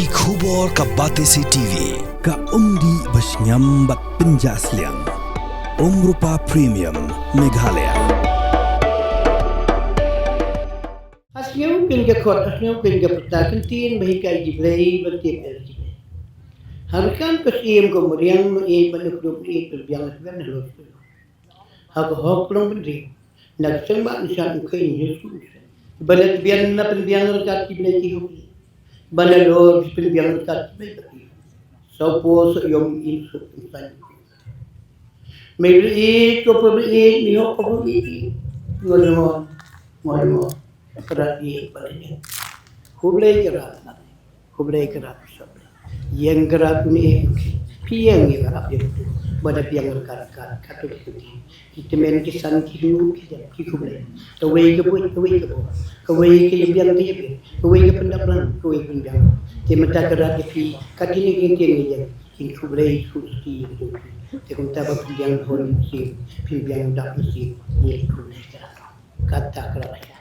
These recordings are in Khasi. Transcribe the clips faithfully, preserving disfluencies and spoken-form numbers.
Ki khubor ka Batesi T V, ka umdih ba shngiam bad pynjah sliang. Umrupa Premium, Meghalaya. Ha shngew pyn ka khot, ha shngew pyn ka pyrta, kyntien ba hikai ki blei, ba tip el ki blei. Ha ryngkat ka siem ka mariang, ma e ba nuk rup e pynbiang, pynbiang halor. Ha ka hok long bynriew, na ka seng ba nishad u kheiñ Jisu. Ba na tbian na pynbiang ryngkat ki blei ki hok. Ba na lor ki pynbiang ryngkat ki blei ki hok. Saw por saw yom in suk in san. Mei blei ko pa blei, mi hok pa blei. Ngor ngor, ngor ngor. Krat i pa blei. Khublei krat na. Khublei krat sha phi. Ïeng krat une, phi ïeng ïa krat ïa utu. Ba da biang krat krat katu katu. Ki tymmen ki san ki duh ki jam ki khublei. Kawei ka buit kawei ka bor. Kawei ka ïa biang ka ïa biang. Kawei ka pyndap rang kawei ka pynbiang. Te mynta krat ïa phi. Kat kine ki ïeng ïa biang. Kin khublei khublei ki ïa utu. Te kumta ba pynbiang hon siem. Pynbiang dap siem. Ïa khublei krat. Kata krat ïa.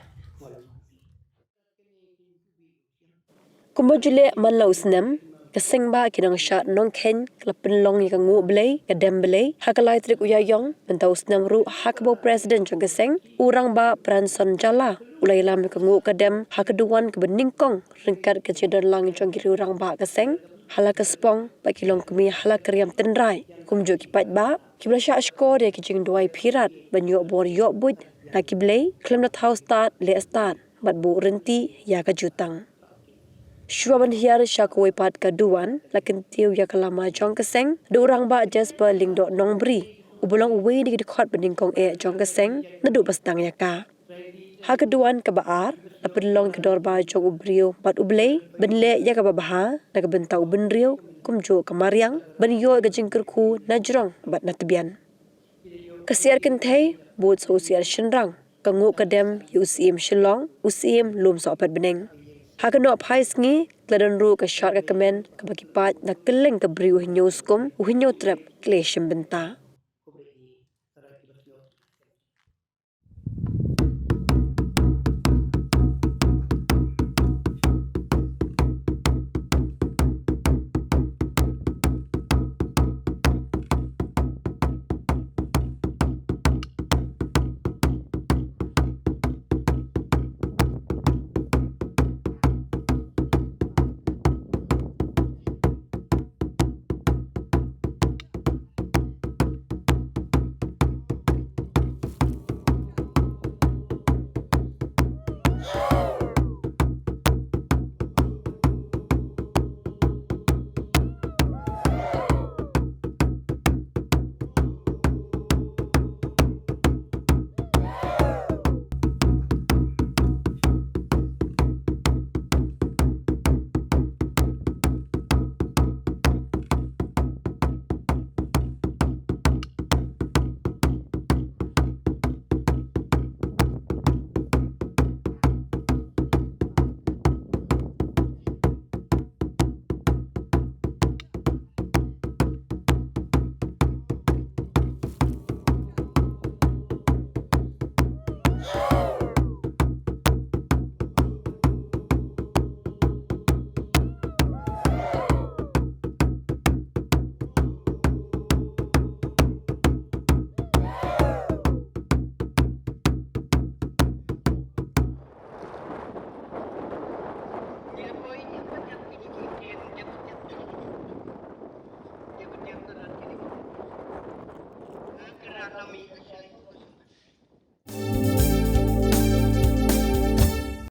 Kumba ju leh man la u snem, ka seng ba ki nongshad nongkheiñ ka la pynlong ïa ka nguh blei, ka dem blei, ha ka lai tarik u Ïaïong, mynta u snem ruh ha kaba u president jong ka seng, u rangbah Branson Jala, u la ïalam ïa ka nguh ka dem, ha ka duwan kaba nyngkong, ryngkat ka jingdon lang jong ki riew rangbah ka seng, ha la ka spong, bad ki longkmie ha la ka riam tynrai, kumjuh ki paidbah, kiba la shah shkor ïa ki jingduwai phirat, ban ïoh bor ïoh buit, na ki blei, khlem da thaw stad, leh stad. Bad buh rynti ïa ka jutang. Shuwa ban hiar sha kawei pat ka duwan, la kyntiew ïa ka lama jong ka seng, da u rangbah Jasper Lyngdoh Nongbri, uba long uwei na ki dkhot ba nyngkong eh jong ka seng, naduh ba sdang ïa ka. Ha ka duwan kaba ar, la pynlong ka dorbar jong u briew bad u Blei, ban leh ïa kaba bha, na ka bynta u bynriew, kumjuh ka mariang, ban ïoh ïa ka jingkyrkhu, na jrong bad na tbian. Ka syiar kynthei, bud sa u syiar shynrang, ka nguh ka dem, ïa u Syiem Shillong, u Syiem Lumsohpetbneng. Ha ka nohphai sngi, ka la don ruh ka shad ka kmen, kaba ki paid, na kylleng ka bri u Hynñiewskum, u Hynñiewtrep, ki la shim bynta.